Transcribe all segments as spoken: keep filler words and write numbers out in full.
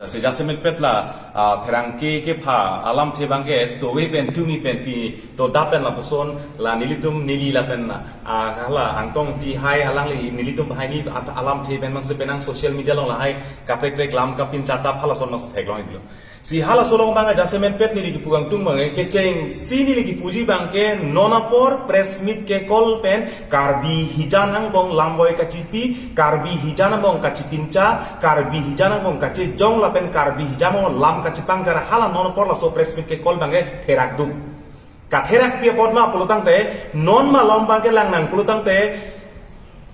Lasi jasemet pet la, ah, pherangke kepha alamthe abangke tove pen tumi pen pi to da pen lapuson la nelitum neli lapen, ah, hala Angtong Ingti hai alangli nelitum hai ni at-, alamthe pen mangse penang social media along lahai kaprek prek lam kapincha ta halason mas theklong iklo. Si halaso along abang jasemet pet neli kipu kangtung abang kechengsi neli kipuji abangke non apor press meet ke call pen Karbi hijan angbong lamvoi kachipi, Karbi hijan angbong kachipincha, Karbi hijan angbong kachejong lapen Karbi hijan angbong lam kachipangjar hala non apor laso press meet ke call abangke therak duk. Katherak pi apot ma pulo tangte, non malom abangke lang nang pulo tangte,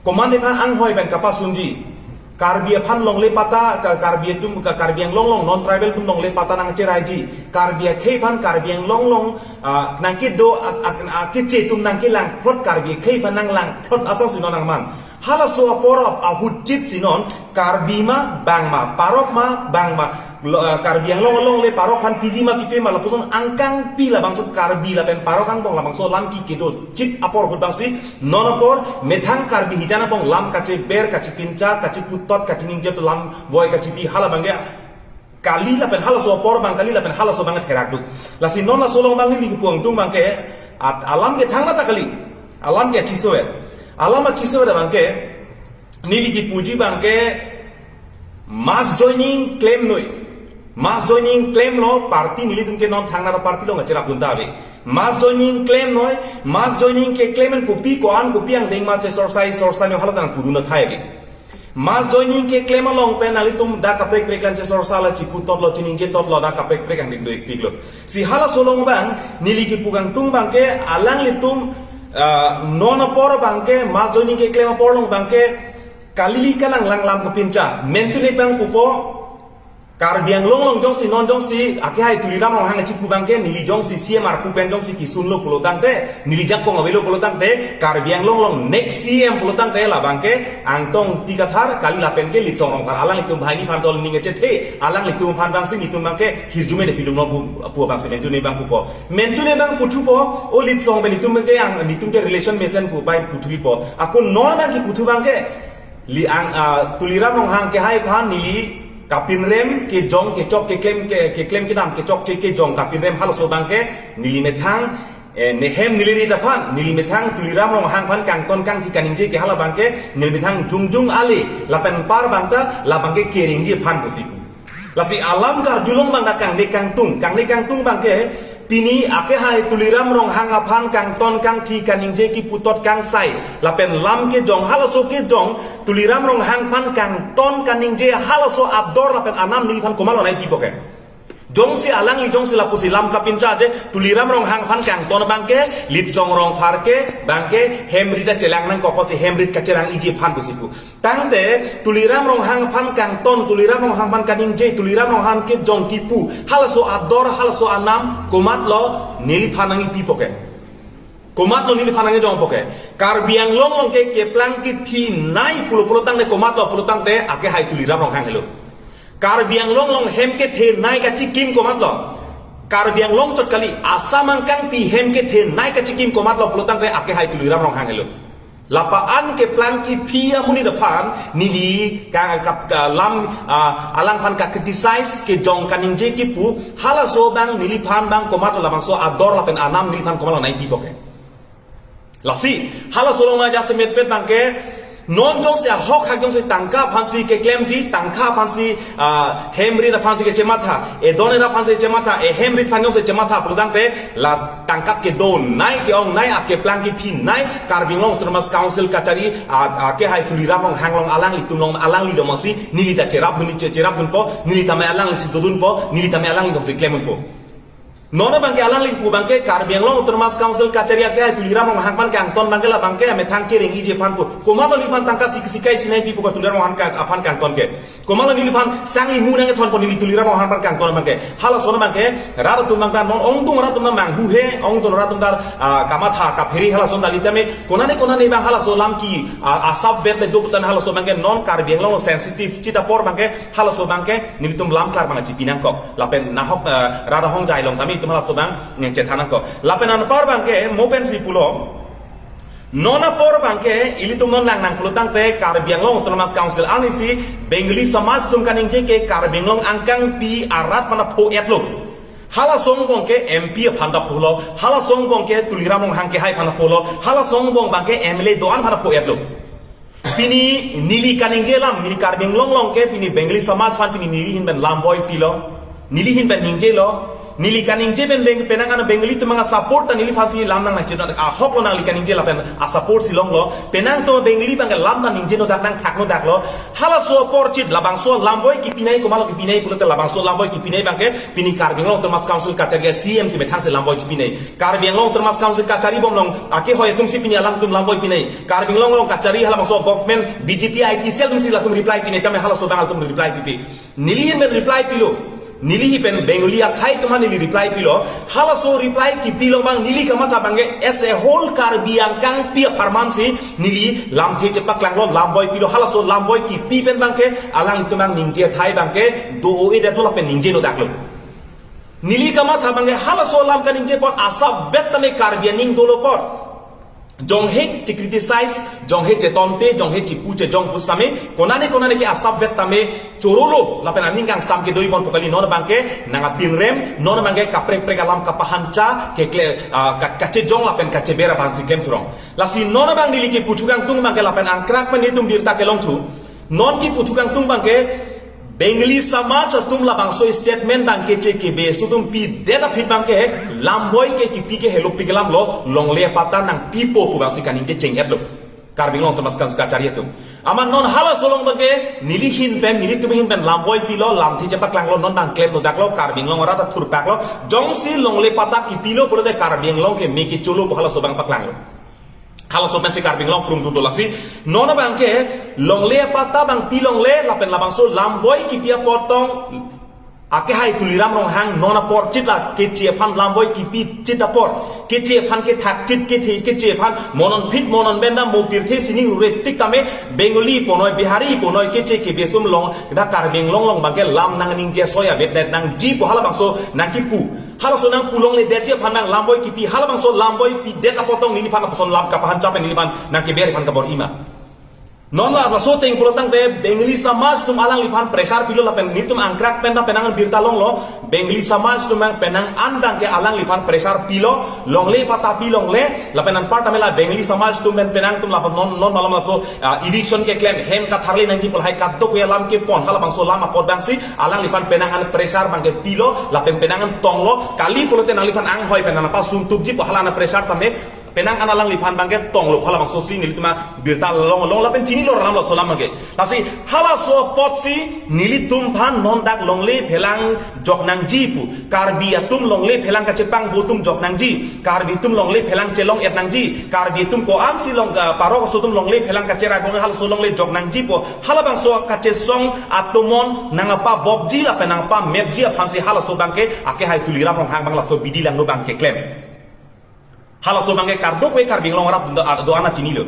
komat aphan anghoi pen kapasunji. Karbi aphan longle patta, ka-, Karbi atum, ka-, Karbi Anglong along non tribal atum longle patta nangcheraiji. Karbi akhei aphan Karbi Anglong along, ah, nangkedo ak-, ak-, akeche atum nangkelangphlot Karbi akhei aphan nanglangphlot asonsi non nangman. Halaso apor ap-, ahut chit si non Karbi ma bang ma, parok ma bang ma, lo-, ah, Karbi Anglong along le parok aphan piji ma pipe ma lapuson angkang pi labangso Karbi lapen parok angbong labangso lam ki kedo chit apor ahut abangsi non apor methang Karbi hijan angbong lam kacheber, kachipincha, kachiputot, kachiningje lamvoi kachipi hala abangke kali lapen halaso apor abang kali lapen halaso abang therak duk. Lasi non laso along abang neli kipu kangtung abangke at-, alam ke thangnat ta kali. Alam ke achiso-et. Alam achiso-et abangke neli kipuji abangke mass joining klemnoi. Mass joining klemlo party nelitum ke non thangnat party along kacherapdun ta ave. Mass joining klemnoi, mass joining keklem pen kopi ko-an kopi angdeng ma chesorsai sorsanoi hala tang pudun athai ave. Mass joining keklem along pen nanglitum dak kaprek prek lam chesorsa la chiputot lo chiningje tot lo dak kaprek prek angdeng do ikpiklo. Si halaso along abang neli kipu kangtung abangke alanglitum, ah, non apor abangke mass joining keklem apor along abangke kali kalang lang lam kapincha. Mentune abang pupo Karbi Anglong along jongsi non jongsi akehai Tuliram Ronghang chipu abangke neli jongsi C M arpu pen jongsi kisunlo pulo tangte, neli jakong avelo pulo tangte, Karbi Anglong along next C M pulo tangte labangke Angtong Ingti Kathar kali lapen ke Litsong Rongphar alanglitum hai ni aphan tol ning chethe, alanglitum aphan abangsi nelitum abangke hirjume ne pidum lo pu, pu abangsi mentune abang pupo. Mentune abang puthupo, o Litsong pen nelitum ke ang nelitum ke relation mesen pu bai puthupo. Ako non abang kiputhu abangke Li ang, ah, Tuliram Ronghang kehai aphan neli kapinrem kejong kechok keklem ke, keklem kedam kechokche kejong kapinrem halaso abangke neli methang, eh, nehem neli rit aphan neli methang Tuliram Ronghang aphan kangton kangthi kaningje ke hala abangke neli methang jongjong ale lapen par abang ta labangke keringji aphan pusi pu. Lasi alam karjulong abang ta kangne kangtung, kangne kangtung abangke pini akehai Tuliram Ronghang aphan kangton kangthi kaningje kiputot kangsai lapen lam kejong halaso kejong Tuliram Ronghang aphan kangton kaningje halaso ador lapen anam neliphan komatlo nangpipo ke. Jongsi alangli jongsi lapusi lam kapincha je Tuliram Ronghang aphan kangton abangke Litsong Rongphar ke abangke hem rit ta chelang nangkok pusi hem rit kachelang iji aphan pusi pu. Tangte Tuliram Ronghang aphan kangton, Tuliram Ronghang aphan kaningje, Tuliram Ronghang kejong kipu halaso ador, halaso anam komatlo neliphan nangpipo ke. Komatlo neliphan nangjongpo ke. Karbi Anglong along ke keplang kethenei pulo pulo tangte komatlo pulo tangte akehai Tuliram Ronghang helo. Karbi Anglong along hem kethenei kachikim komatlo. Karbi Anglong chot kali, Assam angkangpi hem kethenei kachikim komatlo pulo tangte akehai Tuliram Ronghang helo. Lapu-an keplang kephi amonit aphan neli ka, ka, ka lam, ah, alangphan ka criticize kejong kaningje kipu halaso abang neliphan abang komat labangso ador lapen anam neliphan komatlo nangpipo ke. Lasi halaso along na jasemet pet abangke non jongsi ahok hak jongsi tangka aphansi keklemji, tangka aphansi, ah, hem rit aphansi kechematha, edon era aphansi chematha, ehem rit aphan jongsi chematha pulo tangte la tangka kedonei ke-ongnei akeplang kephinei Karbi Anglong Autonomous Council kachari, ah, ah, akehai Tuliram Ronghang along alanglitum along alangli do masi neli ta cherapdun, che-, cherapdunpo, neli tame alanglisi dodunpo, neli tame alangli jongsi klemdunpo. Non abangke alangli pu abangke Karbi Anglong Autonomous Council kachari akehai Tuliram Ronghang aphan kangton abangke labangke amethang kereng iji aphan pu. Komatlo neliphan tangka sik-, sikai sinei pipo ke Tuliram Ronghang ka-, aphan kangton ke. Komatlo neliphan sang imu nangkethonpo neli Tuliram Ronghang aphan kangton abangke. Halason abangke rat atum abang ta non ongdung rat atum abang manghuhe, ongdung rat atum ta, ah, kamatha kaphere halason dalitame. Konane konane abang halaso lam ke, ah, asap bet le do tame halaso abangke non Karbi Anglong sensitive chit apor abangke halaso abangke nelitum lam klar abang chipi nangkok. Lapen nahok, eh, rat ahongjai along tame itum halaso abang nangchethan nangkok. Lapen anpar abangke mo pensi pulo. Non apor abangke ilitum non lang nangpulotangte Karbi Anglong Autonomous Council arnisi Bengali Samaj atum kaningje ke Karbi Anglong angkangpi arat aphan apho-etlo. Halaso angbong ke M P aphan ta pholo, halaso angbong ke Tuliram Ronghang kehai aphan pholo, halaso angbong abangke M L A do-an aphan apho-etlo. Pini neli kaningje alam, pini Karbi Anglong along ke pini Bengali Samaj aphan pini neli ahin pen lam boi pilo, neli ahin pen ningjelo, neli kaningje pen Beng-, penang an Bengali atum anga support ta neliphansi lam nang nangchedon ahoklo nangli kaningje lapen a-support si longlo, penang atum Bengali abangke lam nang ningje nodak nangthak nodaklo, halaso apor chit labangso lam boi kipinei komatlo kipinei pulote labangso lam boi kipinei abangke pini Karbi Anglong Autonomous Council kachari C M si methang si lam boi chipinei. Karbi Anglong Autonomous Council kachari bomlong akehoi atumsi pini alangtum lam boi pinei. Karbi Anglong along kachari halabangso government B J P I T cell atumsi latum reply pinei tame halaso abang atum reply pipe. Neli ahin pen reply pilo. Neli ahin pen Bengali akhei atum aphan neli reply pilo. Halaso reply kipi along abang neli kamatha abangke as a whole Karbi angkangpi apharmansi neli lamthe chepaklanglo, lam boi pilo, halaso lam boi kipi pen abangke alangtum angningje athai abangke do-o-edetlo lapen ningje nodaklo. Neli kamatha abangke halaso alam kaningje apot asapvet tame Karbi aning dolo apot. Jonghe che-criticize, jonghe chetonte, jonghe chipu chejong pusitame, konane konane ke asapvet tame chorolo, lapen aning kangsam kedo-i bompo kali non abangke nangpinrem, non abangke kaprek prek alam kapahancha, kekle, ah, ka-, kachejong lapen kacheber abangsi klem thurong. Lasi non abang neli kipu thukangtung abangke lapen angkrak pen nelitum birta kelongthu. Non kipu thukangtung abangke Bengali Samaj atum labangso statement abang keche kebe aso atum pidet aphi abangke lam boi ke kipi ke helo pi ke lamlo, longle apatta nangpipo pu abangsi kaningje cheng-etlo. Karbi Anglong Autonomous Council kachari atum. Amat non halaso along abangke neli ahin pen, nelitum ahin pen lam boi pilo, lamthe chepaklanglo, non abang klem nodaklo, Karbi Anglong arat athurpaklo, jongsi longle apatta kipilo pulote Karbi Anglong ke me kecholo pu halaso abang paklanglo. Halaso pensi Karbi Anglong prum dudolasi. Non abangke longle apatta abang pilongle lapen labangso lam boi kipi apot tong akehai Tuliram Ronghang non apor chit la keche aphan lam boi kipi chit apor. Keche aphan kethak chit kethe keche aphan monon phit monon benda mo pirthe sining rure tik tame Bengali punoi Bihari punoi keche kebe aso atum along da Karbi Anglong along abangke lam nangningje soi avedetnangji pu halabangso nangkipu. Halaso nangpulongledetji aphan nang lam boi kipi, halabangso lam boi pidet apot tong neliphan lapuson lam kapahancha pen neliphan nangkeber aphan kabor-i ma. Non la laso ateng pulotangte Bengali Samaj atum alangliphan pressure pilo lapen nelitum angkrak pen ta penang an birta longlo, Bengali Samaj atum abang penang an abangke alangliphan pressure pilo, longle apatta pilongle, lapen anparta mela Bengali Samaj atum pen penang atum lapen non, non malom laso, ah, eviction keklem, hem katharli nangji pu lahai kadokave alam kepon, halabangso alam apot abangsi alangliphan penang an pressure abangke pilo, lapen penang an tonglo, kali pulote nangliphan anghoi pen nangpasung tukji pu hala an pressure tame, penang an alangliphan abangke tonglo, halabangso si nelitum abirta long long lapen chinilo ram laso alam abangke. Lasi halaso apotsi nelitum aphan non dak longle phelang joknangji pu. Karbi atum longle phelang kachepangbo atum joknangji. Karbi atum longle phelang chelong-etnangji. Karbi atum ko-ansi long, ah, parok aso atum longle phelang kacheraibo halaso longle joknangji pu. Halabangso kachesong atomon nangpabopji lapen nangpamepji aphansi halaso abangke akehai Tuliram Ronghang abang laso bidi langno abangke klem. Halaso abangke kadokave Karbi Anglong arat do, do-an ta chinilo.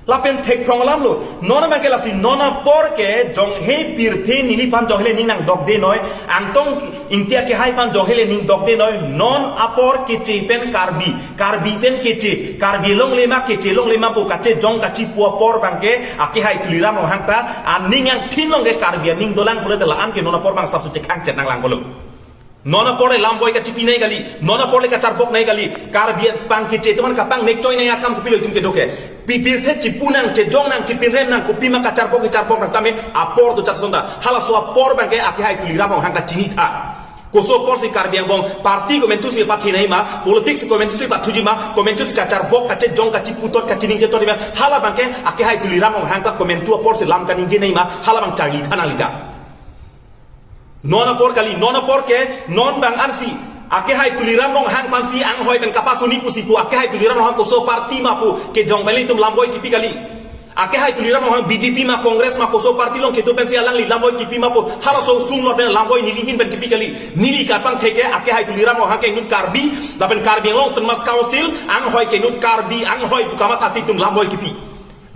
Lapen thekphrong alamlo. Non abangke lasi non apor ke jonghe pirthe neliphan jonghe le ning nangdokdenoi. Angtong Ingti akehai aphan jonghe le ning dokdenoi. Non apor keche pen Karbi. Karbi pen keche. Karbi longle ma keche longle ma pu kachejong kachipu apor abangke akehai Tuliram Ronghang ta aning angthin along ke Karbi aning dolang pulote la-an ke non apor abang sapsu chekhang chet nanglangkoklo. Non apor le lam boi kachipinei kali, non apor le kacharboknei kali, Karbi aphan keche atum aphan kapangnek choinei akam kopilo itum kedo ke. Pi pirthe chipu nang, chejong nang, chipinrem nang, kopima kacharbok kacharbok nang tame apor do charson ta. Halaso apor abangke akehai Tuliram Ronghang ta chinitha. Koso aporsi Karbi angbong party komantusi pathinei ma, politics komantusi pathuji ma, komantusi kacharbok, kachejong, kachiputot, kachining chetot ma, hala abangke akehai Tuliram Ronghang ta komantu aporsi lam kaningjenei ma, hala abang charlitha nanglita. Non apor kali, non apor ke, non abang ansi. Akehai Tuliram Ronghang aphansi anghoi pen kapasuni pusi pu, akehai Tuliram Ronghang koso party ma pu, kejong pen ilitum lam boi kipi kali. Akehai Tuliram Ronghang B J P ma, Congress ma, koso party along kedo pensi alangli lam boi kipi ma pu, halaso sung lo pen lam boi neli ahin pen kipi kali. Neli kapangthek ke, akehai Tuliram Ronghang ke inut Karbi, lapen Karbi Anglong Autonomous Council, anghoi ke inut Karbi, anghoi pu kamathasi itum lam boi kipi.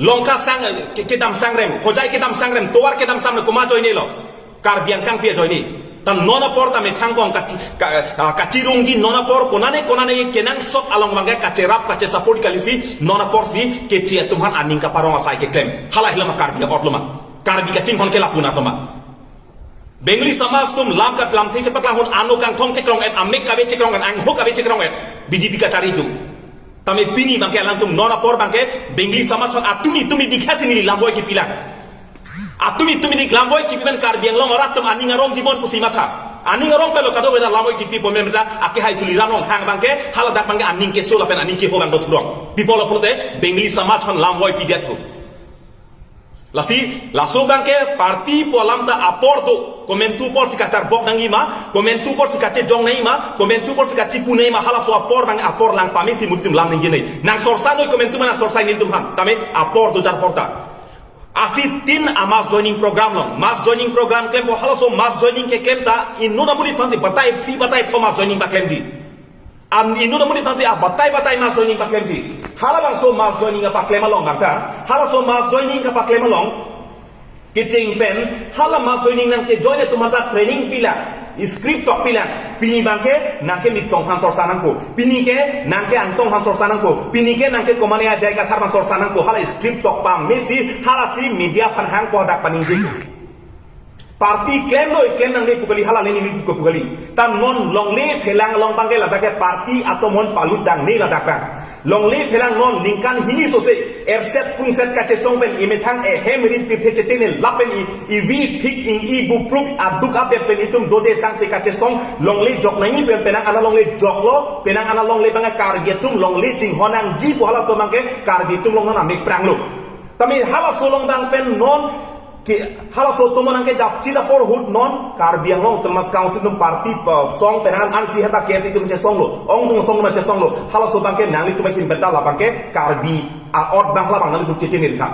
Longka sang, ke-, kedam sangrem, Hojai kedam sangrem, tovar kedam sangrem, komat ajoine lo. Karbi angkangpi ajoine. Ta non apor ta methang pong kachi, ka, ah, kachirungji non apor konane konane kenangsot along abangke kacherap kache support kalisi non apor si keche atum aphan aning kaparong asai keklem. Hala helo ma Karbi ot lo ma. Karbi kachinghon ke lapu nat lo ma. Bengali samaj atum lam kat lamthe chepaklangdun, ano kangthong chekrong-et, amek kave chekrong-et, angho kave chekrong-et, B J P kachari atum. Tame pini abangke alangtum non apor abangke Bengali samaj aphan atumi tumi dikha si neli lamvoi kipilang. Atumi tumi dik lamvoi kipi pen Karbi Anglong arat atum aning arong jibon pusi matha. Aning arong pelo kadokave ta lamvoi kipi pon pen ta akehai Tuliram Ronghang abangke haladak abangke aning keso lapen aning keho abang dothurong. Pi apotlo pulote Bengali samaj aphan lamvoi pidet pu. Lasi, laso abangke party pu alam ta apor do, komantu apor si kacharbok nangji ma, komantu apor si kachejong nangji ma, komantu apor si kachipu nangji ma, halaso apor abang apor lang pame si muritum lam ningje nangji. Nang sorsa noi komantu ma nang sorsa nelitum aphan, tame apor do jar apor ta. Asi tin a mass joining program along, mass joining program klempo, halaso mass joining keklem ta inut amonit aphan si batai phli batai pho mass joining paklemji. An inut amonit aphan si a batai batai mass joining paklemji. Halabangso mass joining apaklem along abang ta, halaso mass joining kapaklem along kecheng pen hala mass joining nangkejoin atum aphan ta training pilang, script tok pilang. Pini abangke nangke Litsong aphan sorsa nangpo, pini ke nangke Angtong aphan sorsa nangpo, pini ke nangke komane Ajai Kathar aphan sorsa nangpo. Hala script tok pame si, hala si media aphan hangpo dak paningje. Party klem noi, klem nangne pu kali, hala neli pu pu kali. Ta non longle phelang along abangke ladak ke party atomon palut dangne ladak abang. Longle phelang non ningkan hini sose erset prungset kachesong pen, imethang ehem ri pirthe chetene lapen i, ivi phik ing i buprup aduk abep pen itum dode sangse kachesong longle jok nangji pen penang ana longle joklo, penang ana longle abangke Karbi atum longle chinghon nangji pu halaso abangke Karbi atum along non amek pranglo. Tame halaso along abang pen non ke halaso atum nangkejapchit apor ahut non Karbi Anglong Autonomous Council atum party, eh, song penang an si heta K S A atum chesonglo, ongdung song atum chesonglo, halaso abangke nanglitum ahin pen ta labangke Karbi a-ot abang halabang nanglitum chechinine tha.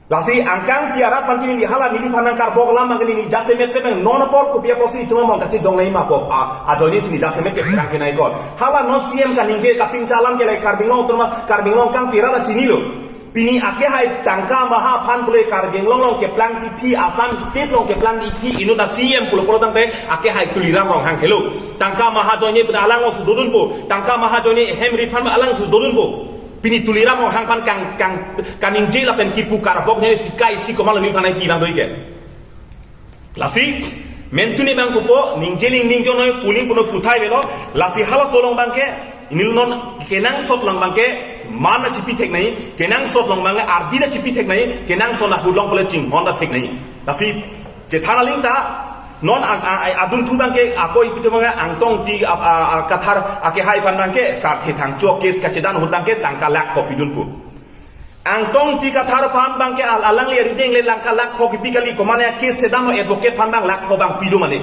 Lasi angkang pi arat aphan neli hala neliphan nangkarbok alam abangke neli jasemet pen non apor kopi apotsi itum among kachejong nangji ma pu a, ajoine si neli jasemet ke pirang pinai kon. Hala non C M kaningje kapingcha alam ke le Karbi Anglong atum, Karbi Anglong angkang pi arat ta chinilo. Pini akehai tangka maha aphan pule Karbi Anglong along keplang tiphi, Assam State along keplang tiphi, inut a C M pulo pulo tangte akehai Tuliram Ronghang helo. Tangka maha ajoine pen alang along si dodunpo, tangka maha ajoine ehem ri aphan alang si dodunpo. Pini Tuliram Ronghang aphan kang, kang, kaningje lapen kipu karbok ne sikai si komatlo neliphan nangpi abang do-ik ke. Lasi, mentune abang pupo, ningje ling ningje noi, pu ling pu noi puthai avelo, lasi halaso along abangke, inut non kenangsot along abangke, man ta chipi thek nangji, kenangsot along abangke, ardi ta chipi thek nangji, kenangsot ahut along pule chinghon ta thek nangji. Lasi, chethan aling ta, non a, a, a, adunthu abangke, ako ipi atum abangke, Angtong Ingti a, a, a, Kathar, akehai aphan abangke, Sarthe Thangcho case kachedan ahut abangke, tangka lakh pho pidunpo. Angtong Ingti Kathar aphan abangke al-, alangli arideng le tangka lakh pho kipi kali, komane case chedamlo advocate aphan abang lakh pho abang pido mane.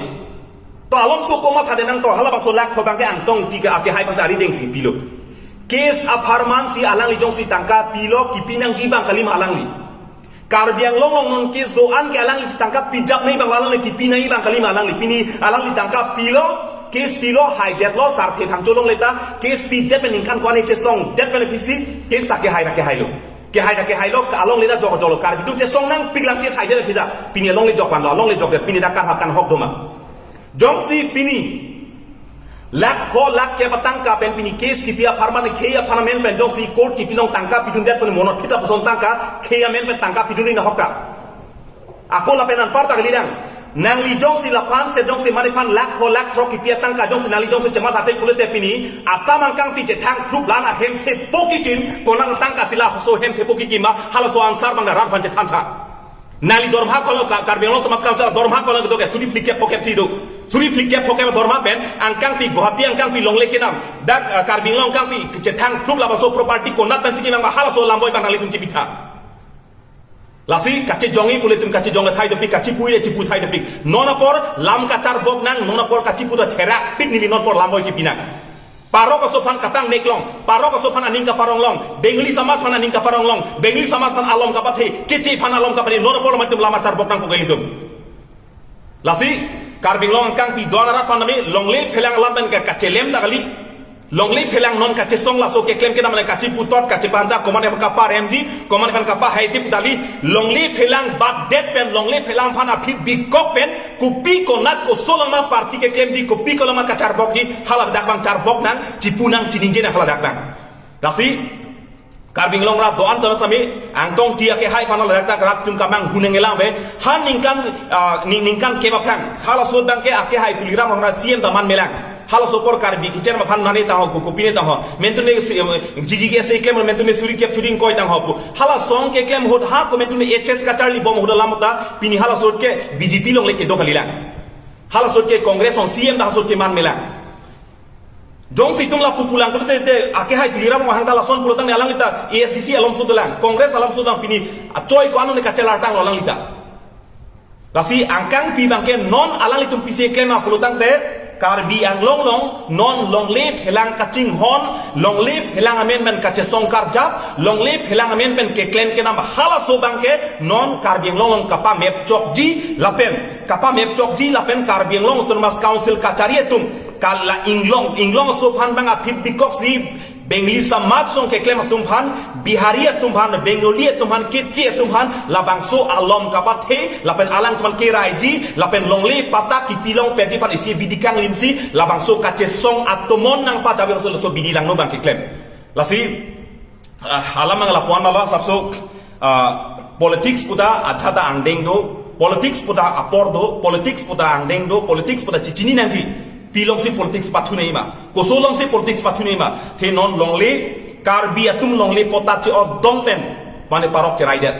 To alomso komatha de nang to halabangso lakh pho abangke Angtong Ingti ke akehai aphan arideng si pilo. Case apharman si alangli jongsi tangka pilo kipi nangji abang kali ma alangli. Karbi Anglong along non case do-an ke alangli si tangka pijap nangji abang alangli kipi nangji abang kali ma alangli. Pini alangli tangka pilo, case pilo, haidetlo, Sarthe Thangcho alongle ta, case pidet pen ningkan ko-an chesongdet pen aphi si, case ta kehai ta kehailo. Kehai ta kehailo, alongle ta jok joklo, Karbi atum chesong nangpik lang case haidet aphi ta, pini alongle jok vanlo, alongle jokdet, pini ta karhap kanghok do ma. Jongsi pini, lakh pho lakh kep atangka pen pini case kipi apharman khei aphan amen pen jongsi court kipi along tangka pidundet pen mono thita puson tangka, khei amen pen tangka pidun nahok ta. Ako lapen anparta kalilang. Nangli jongsi laphan se jongsi mane aphan lakh pho lakh throk kipi atangka jongsi nangli jongsi chematha thek pulote pini Assam angkangpi chethang phlup lan ahem thepo kikim, konat atangka si laso hem thepo kikim ma, halaso answer abang rat aphan chethan tha. Nangli dorma ko-an lo Ka-, Karbi Anglong Autonomous Council dorma ko-an lo kedo ke suri phlikep phokep si do. Suri phlikep phokep dorma pen angkangpi Guwahati angkangpi longle kedam. Dak, eh, Karbi Anglong angkangpi chethang phlup labangso property konat pen si kimang ma, halaso lamvoi abang nanglitum chipi tha. Lasi kachejongji pule itum kachejong thai dopik, kachipuji le chipu thai dopik. Non apor lam kacharbok nang, non apor kachipu ta therak pik neli non apor lamvoi kipi nang. Parok aso aphan katang mek long, parok aso aphan aning kaparong long, Bengali samaj aphan aning kaparong long, Bengali samaj aphan alom kapathe, keche aphan alom kapathe, non apor lam itum lam kacharbok nangpo ke ilitum. Lasi, Karbi Anglong angkangpi do-an arat aphan tame, longle phelang alam pen ka-, kachelem ta kali. Longle phelang non kachesong laso keklem kedam le kachiputot kachipanjak komat ephan kaparemji, komat ephan kapahaiji pu kali. Longle phelang batdet pen, longle phelang aphan aphi bikok pen, kopi konat koso lama party keklemji, kopi kolama kacharbokji, haladak abang charbok nang, chipu nang, chiningje nang haladak abang. Lasi, Karbi Anglong rat do-an tama sami, Angtong Ingti akehai aphan ladak rat atum kamang huneng elang be, ha ningkan, ah, ning-, ningkan kebak thang, halaso abangke akehai Tuliram Ronghang C M ta man melang. Halaso apor Karbi kichen aphan mane tangho, ko kopi ne tangho. Mentune si, eh, G G K S A keklem, mentune suri kep suri ingkoi tangho pu. Hala song keklem ahut ha ko mentune H S kacharli bom ahut alam ta, pini halaso ke B J P longle kedo kalilang. Halaso ke Congress ong C M ta halaso ke man melang. Jongsi itum lapu pulang pulote, te, akehai Tuliram Ronghang ta lason pulo tangte alangli ta A S D C along so dolang, Congress along so dolang, pini achoi ko-an ne kachelar tanglo alangli ta. Lasi angkangpi abangke non alanglitum pisi keklem ma pulo tangte, Karbi Anglong along non longle phelang kachinghon, longle phelang amen pen kachesong karjap, longle phelang amen pen keklem kedam halaso abangke non Karbi Anglong along kapamep chokji lapen, kapamep chokji lapen Karbi Anglong Autonomous Council kachari atum, kala inglong, inglong aso aphan abang aphi bikok si Bengali samaj song keklem atum aphan, Bihari atum aphan, Bengali atum aphan, Keche atum aphan, labangso alom kapathe, lapen alang atum aphan keraiji, lapen longle patta kipi longpetji aphan isi bidi kanglim si, labangso kachesong atomon nangpajabi laso, laso bidi langno abang keklem. Lasi, ah, alam abang lapu-an lo, asapso, ah, politics pu ta ajat ta angdeng do, politics pu ta apor do, politics pu ta angdeng do, politics pu ta chichini nangji. Pi along si politics pathu nangji ma, koso along si politics pathu nangji ma. Te non longle, Karbi atum longle patta che-otdong pen, mane parok cheraidet.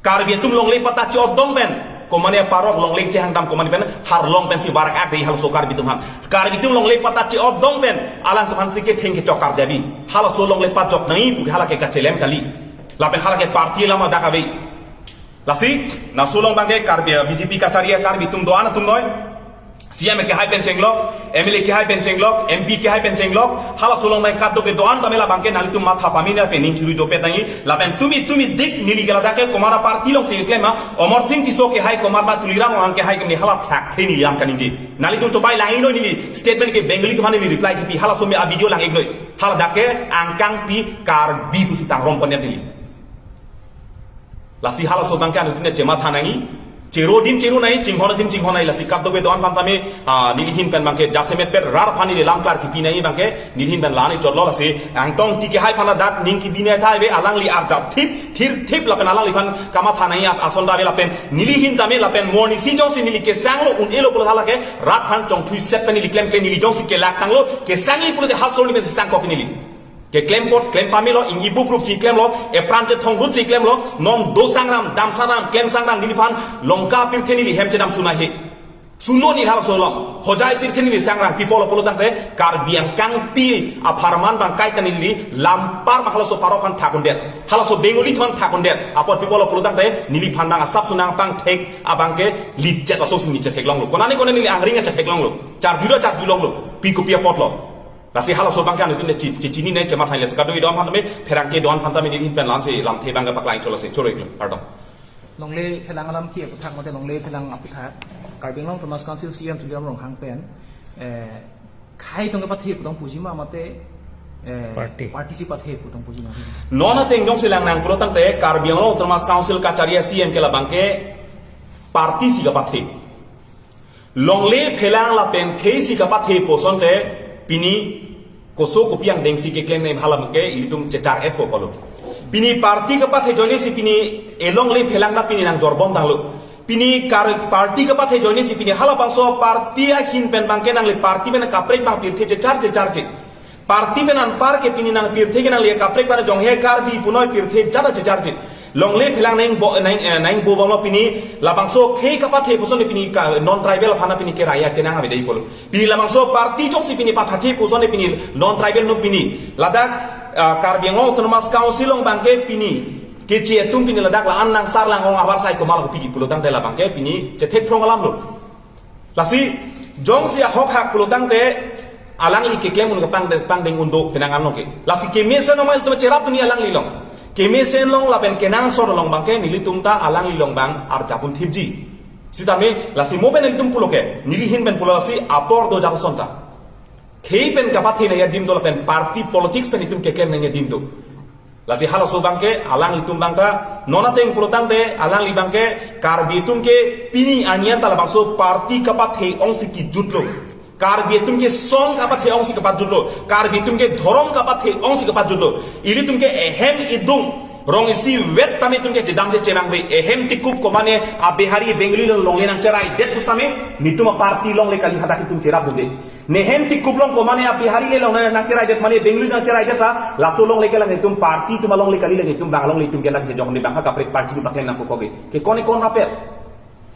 Karbi atum longle patta che-otdong pen, ko mane parok longle chehangdam ko mane pen, harlong pen si barak ak dei halaso Karbi atum aphan. Karbi atum longle patta che-otdong pen, alang atum aphan si ketheng kechok karjabi. Halaso longle pajok nangji pu ke hala ke kachelem kali. Lapen hala ke party lama dak ave. Lasi, laso along abangke Karbi, B J P kachari Karbi atum do-an atum noi. C M kehai pen chenglok, M L A kehai pen chenglok, M P kehai pen chenglok, halaso along abang kadokave do-an tame labangke nanglitum matha pamina pen ning churui dopet nangji, lapen tumi, tumi dik neli ke ladak ke komat aparty along si keklem ma, Amarsing Tisso kehai komat ma Tuliram Ronghang kehai keme hala phlak the neli yang kaningje. Nanglitum chobai lang-iknoi neli statement ke Bengali atum aphan neli reply kipi halaso me a-video lang-iknoi. Haladak ke angkangpi Karbi pusi tangrom pondet neli. Lasi halaso abangke anuttin chematha nangji. Chero adim chero nangji, chinghon adim chinghon nangji, lasi kadokave do-an aphan tame, ah, neli ahin pen abangke jasemet pet rat aphan neli lam klar kipi nangji abangke, neli ahin pen la-an chotlo lasi, Angtong Ingti kehai aphan ladak ning kibi nangji thai ave, alangli arjap thip, thir thip lapen alangliphan kamatha nangji ap ason ta ave lapen, neli ahin tame lapen morning si jongsi neli kesanglo un-elo pulo hala ke, rat aphan chongthui set pen neli klemkle neli jongsi kelak tanglo, kesangji pulote halaso arni pen si sangkok neli. Keklem apot, klem pamelo, inggi buprup si klemlo, epran chethong rut si klemlo, non do sangram, dam sangram, klem sangram, neliphan, Lanka pirthe neli hem chedam sunai he. Suno neli halaso along, Hojai pirthe neli sangram, pi apotlo pulo tangte, Karbi angkangpi apharman abang kaita neli, lampar ma halaso parok aphan thak undet, halaso Bengali atum aphan thak undet, apot pi apotlo pulo tangte, neliphan abang asap sunang pangthek, abangke, lijat aso si neli chetheklonglo. Konane konane neli angring chetheklonglo, charjura charjulonglo, pi kopi apotlo. Lasi halaso abangke anuttin chi, chi, chini ne chematha nangji lasi kadokave do-an aphan tame, pherangke do-an aphan tame neli ahin pen la-an si lamthe abangke paklang cholo si, choro-iklo, pardon. Longle phelang alam ke aputhak mate longle phelang aputhak. Karbi Anglong Autonomous Council C M Tuliram Ronghang pen, eh, khei tong kepathe putong puji ma mate, eh, Party. Party si pathe putong puji ma. Non ateng jongsi lang nang pulo tangte Karbi Anglong Autonomous Council kachari C M ke labangke party si kapathe. Longle phelang lapen khei si kapathe pu asonte pini koso kopi angdeng si keklem nangji hala abangke ilitum chechar-etpo pulo. Pini party kapathe ajoine si pini elongle phelang ta pini nangjorbom tanglo. Pini kar party kapathe ajoine si pini halabangso party ahin pen abangke nangli party pen kaprek abang pirthe chechar checharche. Party pen anpar ke pini nang pirthe ke nangli kaprek abang jong he Karbi punoi pirthe jada checharche. Longle phelang nangbo, nang, eh, nangbo banglo pini labangso khei kapathe pu asonte pini ka, non tribal aphan pini keraya kenang avedei pulo. Pini labangso party jongsi pini pathathe pu asonte pini non tribal atum pini. Ladak, ah, Karbi Anglong Autonomous Council along abangke pini Keche atum pini ladak la-an nangsar lang-ong avarsai komat kopi kipulo tangte labangke pini chethek phrong alamlo. Lasi, jongsi ahok hak pulo tangte, alangli keklem un kepang de, pangdeng un do penang anlo ke. Lasi kemesen along ma ilitum cherapdunji alangli along. Kemesen along lapen kenangsot along abangke nelitum ta alangli along abang arjap un thipji. Sitame, lasi mo pen nelitum pulo ke, neli ahin pen pulo lasi apor do jat ason ta. Khei pen kapathe nangji adim do lapen party politics pen itum keklem nangji adim do. Lasi halaso abangke alanglitum abangta non ateng pulotangte alangli abangke Karbi atum ke pini anian ta labangso party kapathe ongsi kejutlo. Karbi atum ke song kapathe ongsi kepajutlo. Karbi atum ke dhorom kapathe ongsi kepajutlo. Ilitum ke ehem idung rong isi vet tame itum ke chedam chechemang ve. Ehem tikup komane a Bihari Bengali along longle nangcheraidet pusitame netum aparty longle kali hadak itum cherapdunde. Nehem tikup along komane a Bihari le longle nangcheraidet mane Bengali nangcheraidet ta laso longle kelang itum party atum alongle kali lang itum bang longle itum kelang chejok ne bang ha kaprek party atum pakleng nangkokok ke. Ke kone kon rapet.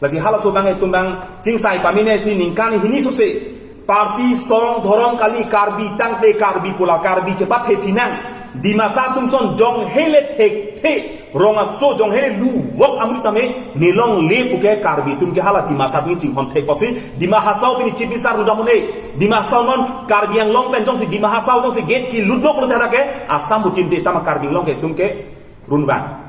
Lasi halaso abang itum abang chingsai pamine si ningkan hini sose party song dhorom kali Karbi tangte Karbi pu la Karbi chepathe sinang. Dimasa atum son jong hele thekthe rong aso jong hele luwok amri tame ne longle puke Karbi atum ke hala Dimasa atum chinghon thek pusi Dima Hasao pini Chief Minister rudamune. Dima Hasao non Karbi Anglong pen jongsi Dima Hasao jongsi gate kelutlo pulote hadak ke Assam butin de tama Karbi Anglong ke itum ke runbang.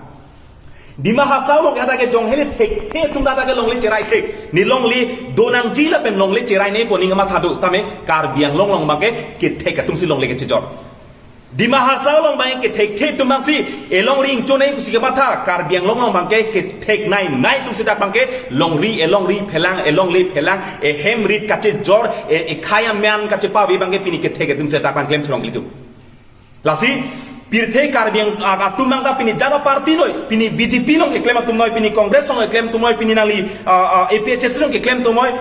Dima Hasao along ke hadak ke jong hele thekthe atum hadak ke longle cherai thek. Ne longle donangji lapen longle cherai ne pu aning kamatha do tame Karbi Anglong along abangke kethek atum si longle kechejor. Dima Hasao along abangke thekthe atum abangsi elongri ingchonei pusi kematha Karbi Anglong along abangke kethek nai nai atum si dak abangke longri elongri phelang elongle phelang ehem rit kachejor e ekhai amen kachepave abangke pini kethek atum si dak abang klem thurong ilitum. Lasi pirthe Karbi Ang-, a-, atum abangta pini jaba party noi, pini B J P along keklem atum noi, pini Congress along keklem atum noi, pini nangli, a, a, A P H L C along keklem atum noi,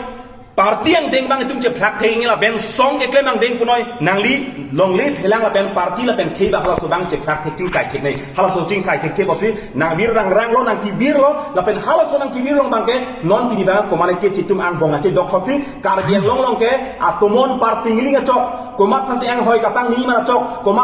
party angdeng abang itum chephlak thek ingla ben song keklem angdeng punoi, nangli longle phelang lapen party lapen khei abang halaso abang chephlak thek chingsai thek nai, halaso chingsai thek thek pusi nangvir rangrang lo nangkevir lo, lapen halaso nangkevir along abangke non pini abang komane ke chitum angbong ache jok thotsi, Karbi Anglong along ke atomon party ngiling achok, komat aphansi anghoi kapangni man achok, komat